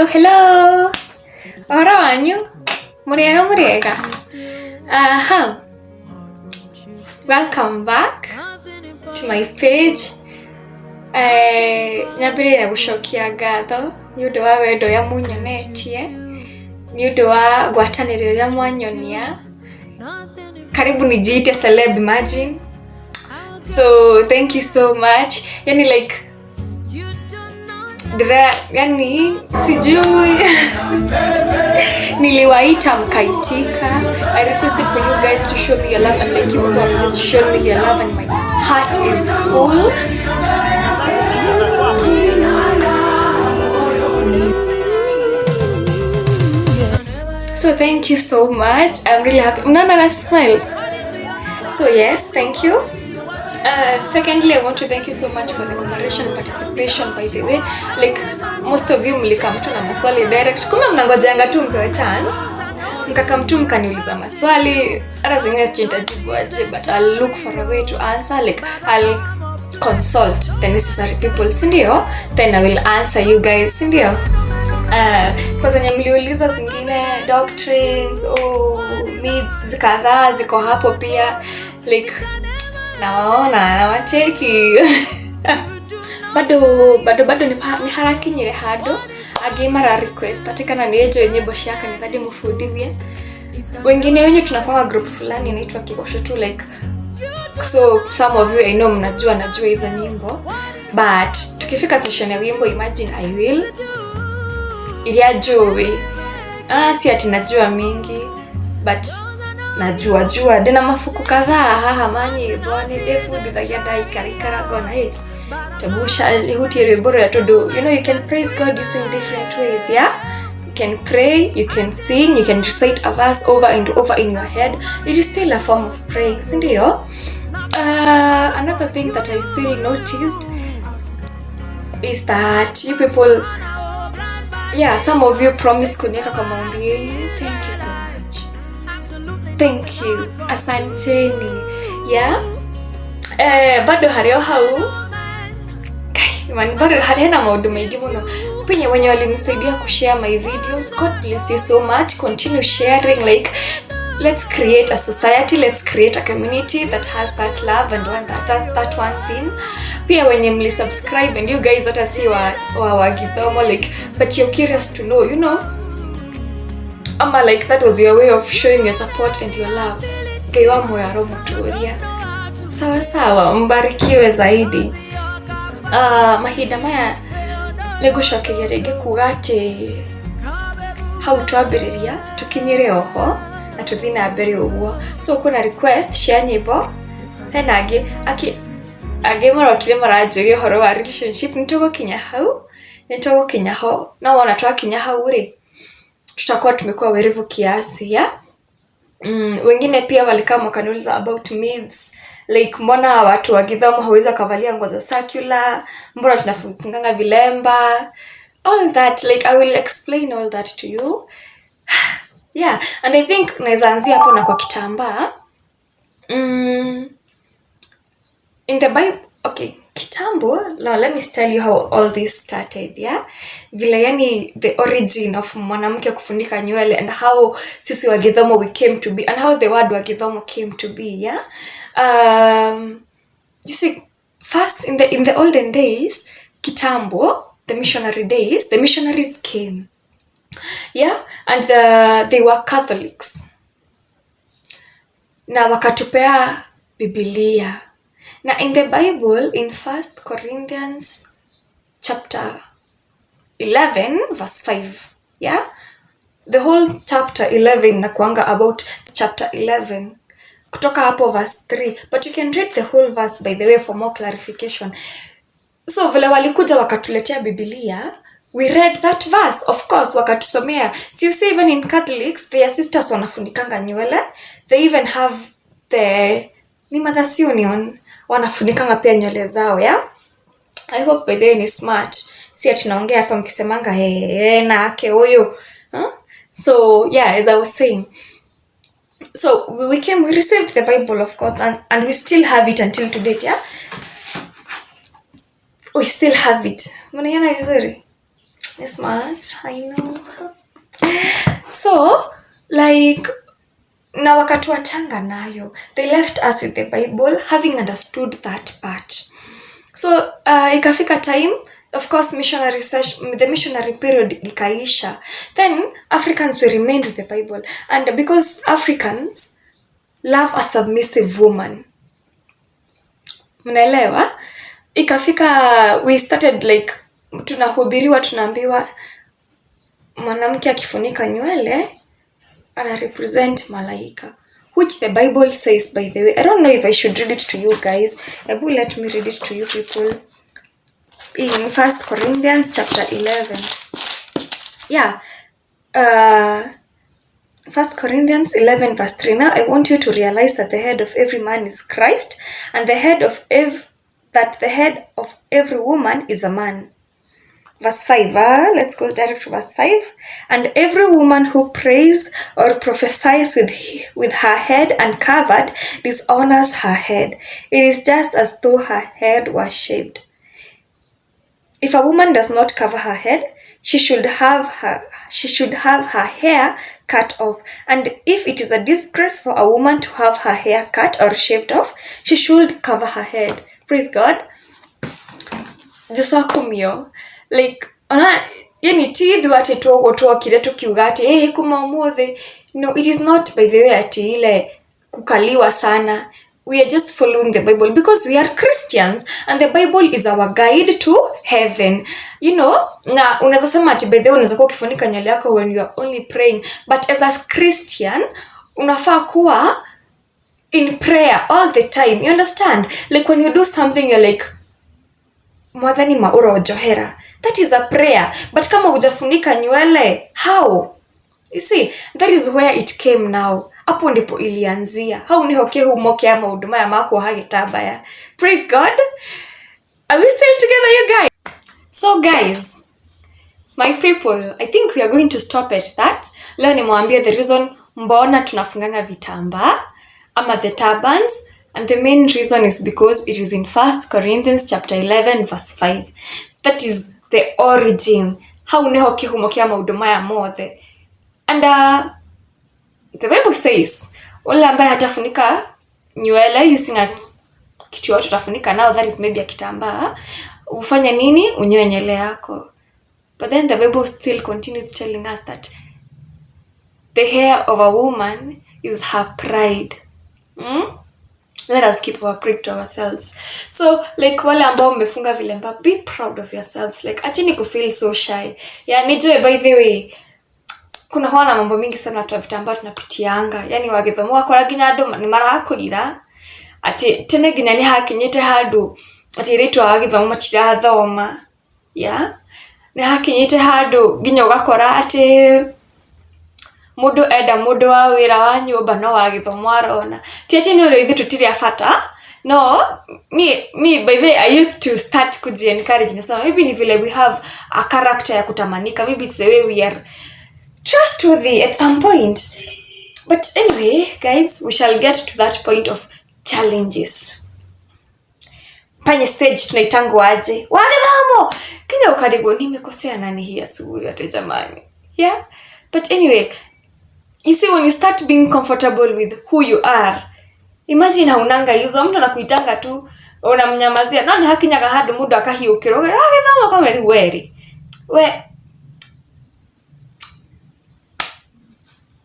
Hello, hello. Ũhoro wanyu? Mũrĩega mũrĩega? Aha. Welcome back to my page. Nyambĩrĩrie na gũcokia ngatho nĩ ũndũ wa wendo ũrĩa munyonetie, nĩ ũndũ wa ngwatanĩro ĩrĩa mwanyonia. Karibu nijiite celeb, imagine. So thank you so much. Yani like ndĩra yani sijui niliwaita mkaitika. I requested for you guys to show me your love, and like, you people have just shown me your love and my heart is full. So thank you so much. I'm really happy. Mnaona na smile. So yes, thank you. Secondly, I want to thank you so much for the cooperation and participation, by the way. Like, most of you mlikam tu na maswali direct. Kumbe mnangojanga tu mpewe chance. Mkakam tu mkaniuliza maswali. Hata zingine sijui nitajibu aje, but I'll look for a way to answer. Like, I'll consult the necessary people, si ndio? Then I will answer you guys, si ndio? Kwa zenye mliuliza zingine doctrines, oh, myths kadhaa ziko hapo pia, like nawaona, nawacheki bado bado bado nĩ harakinyire handũ angĩ mara request atĩ kana nĩ njũĩ nyĩmbo cia kanitha ndĩmũbundithie. Wengine wenye tunakwanga group fulani inaitwa Kigosho tu, like, so some of you I know mnajua, najua hizo nyimbo, but tukifika session ya wimbo, imagine, I will iria njũĩ. Ah, si ati najua mingi, but najua jua ndĩna mabuku kadhaa haha ma nyĩmbo nĩ ndĩbundithagia ndaikara ikara ngona hey, tabusha hutie rwĩmbo rũrĩa tondũ you know you can praise God using different ways. Yeah, you can pray, you can sing, you can recite a verse over and over in your head. It is still a form of praying, si ndio? Another thing that I still noticed is that you people, yeah, some of you promised kuniweka kwa maombi yenyu. Thank you so much, thank you, asanteni. Yeah, bado harĩ o hau. Kai, man, bado harĩ hena maũndũ maingĩ mũno. Penye wenye walinisaidia kushare my videos, God bless you so much. Continue sharing. Like, let's create a society, let's create a community that has that love and one that one thing. Pia wenye mlisubscribe, and you guys hata si wa Githomo, like, but you're curious to know ama like that was your way of showing your support and your love, Ngai wa muoyo aromũtũria. Sawa sawa, mbarikiwe zaidi. Mahinda maya nĩngũcokeria rĩngĩ kuga atĩ hau twambĩrĩria tũkinyĩre oho na tũthiĩ na mbere ũguo. So kwĩna request cia nyĩmbo, hena angĩ aki angĩ marokire maranjũria ũhoro wa relationship. Nĩtũgũkinya hau, nĩtũgũkinya ho. No wona twakinya hau rĩ, tutakuwa tumekuwa werevu kiasi, yeah? Wengine pia walikam wakaniuliza about myths, like mbona watu wa Githomo hawezi wakavalia nguo za circular, mbona tunafunganga vilemba, all that. Like, I will explain all that to you. Yeah, and I think naweza anzia hapo na kwa kitambaa. In the Bible, okay, kitambo. Now let me tell you how all this started, yeah, vile yani the origin of mwanamke kufunika nywele and how sisi wa Githomo we came to be and how the word wa Githomo came to be. Yeah, you see, first in the olden days, kitambo, the missionary days, the missionaries came, yeah, and they were Catholics na wakatupea Bibilia. Na in the Bible, in First Corinthians chapter 11 verse 5, yeah, the whole chapter 11 nakuanga about chapter 11 kutoka hapo verse 3, but you can read the whole verse, by the way, for more clarification. So vile walikuja wakatuletea Bibilia, we read that verse, of course wakatusomea. So you see, even in Catholics, their sisters wanafunikanga nywele. They even have the ni Mothers Union, wanafunikanga pia nywele zao. Yeah, I hope by the way ni smart, si ati naongea hapa mkisemanga, "Hey, na ake huyu," huh? So yeah, as I was saying, so we came, we received the Bible, of course, and we still have it until to date. Yeah, we still have it. Mnaiona vizuri? Nĩ smart, I know. So like, na wakatuachanga nayo. They left us with the Bible, having understood that part. So ikafika time, of course, missionary session, the missionary period ikaisha. Then Africans, we remained with the Bible, and because Africans love a submissive woman, mnaelewa, ikafika we started like tunahubiriwa, tunaambiwa mwanamke akifunika nywele ana represent malaika, which the Bible says, by the way. I don't know if I should read it to you guys. Ebu let me read it to you people in First Corinthians chapter 11. Yeah, First Corinthians 11 verse 3. "Now I want you to realize that the head of every man is Christ, and the head of ev that the head of every woman is a man." Verse 5, let's go direct to verse 5. "And every woman who prays or prophesies with her head uncovered dishonors her head. It is just as though her head were shaved. If a woman does not cover her head, she should have her hair cut off. And if it is a disgrace for a woman to have her hair cut or shaved off, she should cover her head." Praise God. Jesu akumio. Like, ona yani ti ithuĩ atĩ twoguo twokire tukiuga atĩ hey, kuma ũmũthĩ. No, it is not, by the way, ati ile kukaliwa sana. We are just following the Bible because we are Christians and the Bible is our guide to heaven. Na unaweza sema ati, by the way, unaweza kuwa ukifunika nywele yako when you are only praying, but as a Christian unafaa kuwa in prayer all the time, you understand? Like, when you do something, you're like, "Mwathani ma uronjohera." That is a prayer. But kama hujafunika nywele, how? You see, that is where it came now. Hapo ndipo ilianzia. Hau niho kĩhumo kĩa maũndũ maya ma kuoha gĩtambaya. Praise God. Are we still together, you guys? So guys, my people, I think we are going to stop at that. Leo nimwambie the reason mbona tunafunganga vitambaa ama the turbans, and the main reason is because it is in First Corinthians chapter 11 verse 5. That is the origin. Hau niho kĩhumo kĩa maũndũ maya mothe. And the Bible says ule ambaye hatafunika nywele using a kitu yote utafunika nao, that is maybe a kitambaa, ufanye nini? Unyoe nywele yako. But then the Bible still continues telling us that the hair of a woman is her pride. Let us keep our pride to ourselves. So like, wale ambao mmefunga vilemba, be proud of yourselves. Like, acheni kufeel so shy. Yeah, nijue, by the way, kuna huwa na mambo mingi sana watu wa vitambaa tunapitianga. Yani wagĩthoma wakora nginya andũ nĩ marakũira atĩ tene nginya nĩ hakinyĩte handũ atĩ airĩtu a gĩthomo matirathoma. Yeah, nĩ hakinyĩte handũ nginya ũgakora atĩ mũndũ enda mũndũ wa wĩra wa nyũmba no wa gĩthomo arona. Ti atĩ nĩ ũrĩa ithuĩ tũtirĩ a bata. No me, by the way, I used to start kuji encourage, nasema maybe ni vile we have a character ya kutamanika. Maybe it's the way we are trustworthy at some point. But anyway, guys, we shall get to that point of challenges panye stage tunaitangwa aje wagĩthomo kinya ukarigwo nimekosea nani hii asubuhi yote jamani. Yeah, but anyway, you see, when you start being comfortable with who you are, imagine haunanga hizo, mtu anakuitanga tu, unamnyamazia. No nĩ hakinyaga handũ mũndũ akahiũkĩrwo agĩthoma kwa rĩu weri we.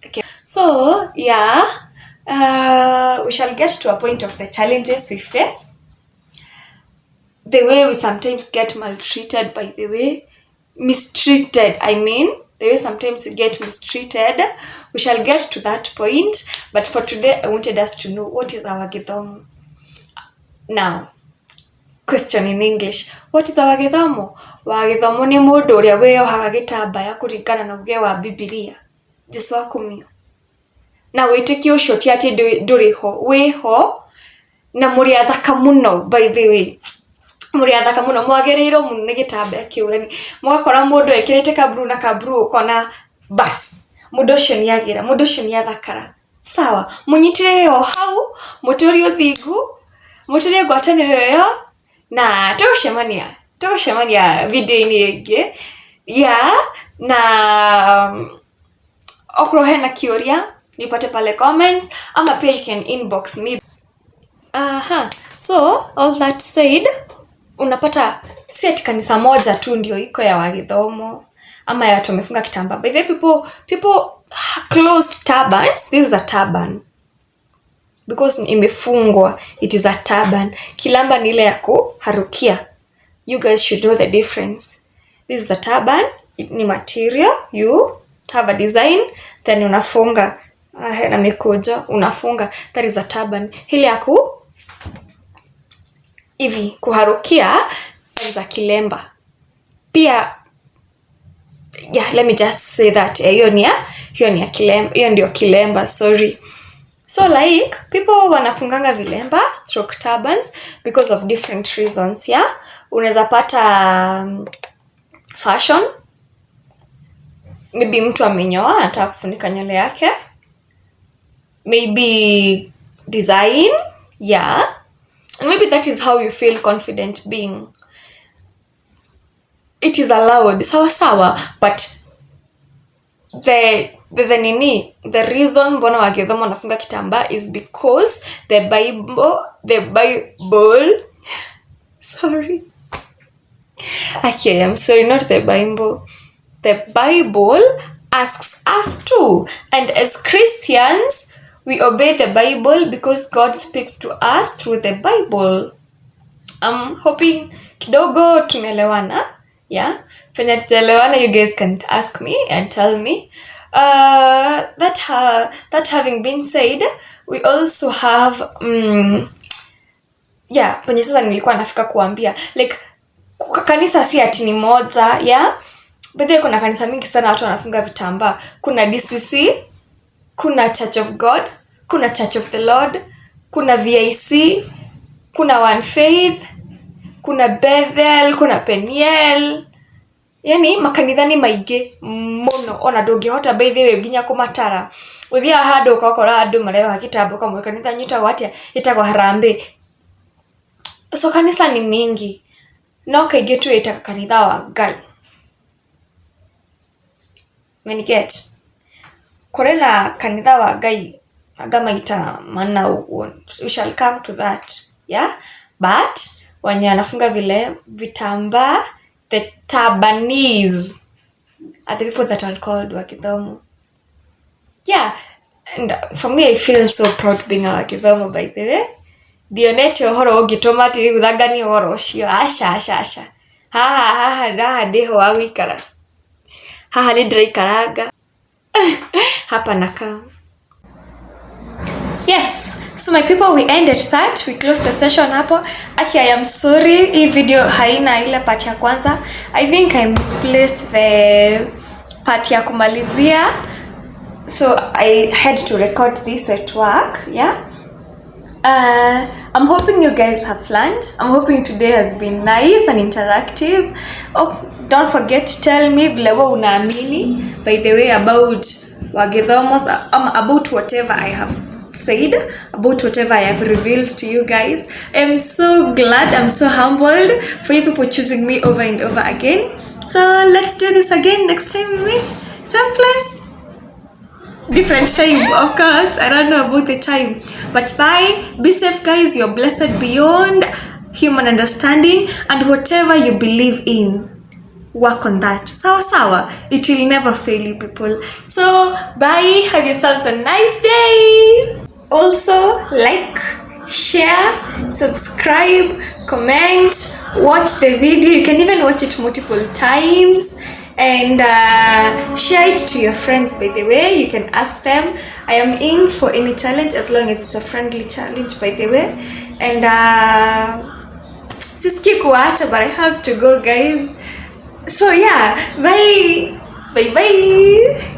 Okay. So yeah, we shall get to a point of the challenges we face, the way we sometimes get maltreated, by the way, mistreated, I mean, the way sometimes we get mistreated. We shall get to that point, but for today I wanted us to know what is our gĩthomo. Now, question in English: what is our gĩthomo? Wa gĩthomo nĩ mũndũ ũrĩa wĩyohaga gĩtambaya kũringana na uge wa Bibilia. Jesu akumio. Na wĩtĩkio ũcio ti atĩ ndũrĩ ho, wĩho, na mũrĩ athaka mũno. By the way, mũrĩ athaka mũno, mwagĩrĩirwo mũno nĩ gĩtambaya kĩu. Yani mũgakora mũndũ ekĩrĩte kaburu na kaburu, ũkona bas mũndũ ũcio nĩ agĩra, mũndũ ũcio nĩ athakara. Sawa, mũnyitĩrĩre o hau, mũtũrie ũthingu, mũtũrie ngwatanĩro ĩyo, na tũgũcemania video-inĩ ĩngĩ. Yeah, na okorwo hena kiuria nipate pale comments, ama pia you can inbox me. Aha, so all that said, unapata si ati kanisa moja tu ndio iko ya Wagithomo ama ya watu wamefunga kitambaa. By the way, people close turbans. This is a turban because imefungwa, it is a turban. Kilamba ni ile ya kuharukia. You guys should know the difference. This is a turban, ni material, you have a design, then unafunga na mikujo unafunga. That is a turban. Ile ya ku hivi kuharukia, that is a kilemba pia. Yeah, let me just say that, hiyo ni ya kilemba, hiyo ndio kilemba, sorry. So like, people wanafunganga vilemba stroke turbans because of different reasons. Yeah, unaweza pata fashion, maybe mtu amenyoa, anataka kufunika nywele yake, maybe design, yeah, and maybe that is how you feel confident being. It is allowed, sawa sawa, but the nini, the reason mbona Wagithomo wanafunga kitambaa is because the Bible, sorry, okay, I'm sorry, not the Bible, the Bible asks us to, and as Christians we obey the Bible because God speaks to us through the Bible. I'm hoping kidogo tumeelewana. Yeah, penye tutaelewana, you guys can ask me and tell me. That having been said, we also have yeah, penye sasa nilikuwa nafika kuambia, like, kanisa si ati ni moja. Yeah, but there kuna kanisa mingi sana watu wanafunga vitambaa. Kuna DCC, kuna Church of God, kuna Church of the Lord, kuna VIC, kuna One Faith, kuna Bethel, kuna Peniel. Yani makanitha nĩ maingĩ mũno, ona ndũngĩhota, by the way, nginya kũmatara. Ũthiaga handũ ũgakora andũ mareroha kĩtambo kamwe, kanitha nyitagwo atĩa? Ĩtagwo Harambee. So kanitha ni mingi, no kaingĩ twĩtaga kanitha wa Ngai. Umeniget? Kũrĩ na kanitha wa Ngai anga maita mana ũguo. We shall come to that, yeah, but wenye wanafunga vile vitambaa, the turbanees, are the people that are called Wakithomo. Yeah, and for me, I feel so proud being a Wakithomo, by the way. Ndionete ũhoro ũngĩtũma atĩ thanganie ũhoro ũcio. Aca, aca, aca, haha haha haha ndĩho wa gũikara haha, nĩ ndĩraikaranga hapa nakaa. Yes, so my people, we ended that, we closed the session hapo. Aki, I am sorry, hii video haina ile part ya kwanza. I think I misplaced the part ya kumalizia, so I had to record this at work. Yeah. I'm hoping you guys have learned. I'm hoping today has been nice and interactive. Oh, don't forget to tell me vile wewe unaamini, by the way, about Wagithomos, about whatever I have said, about whatever I have revealed to you guys. I'm so glad, I'm so humbled for you people choosing me over and over again. So let's do this again next time we meet. Same place, different time, of course. I don't know about the time, but bye. Be safe, guys. You're blessed beyond human understanding, and whatever you believe in, work on that. Sawa sawa, it will never fail you people. So bye, have yourselves a nice day. Also, like, share, subscribe, comment, watch the video. You can even watch it multiple times and share it to your friends. By the way, you can ask them. I am in for any challenge as long as it's a friendly challenge, by the way. And sisikii kuacha, but I have to go, guys. So yeah, bye bye bye.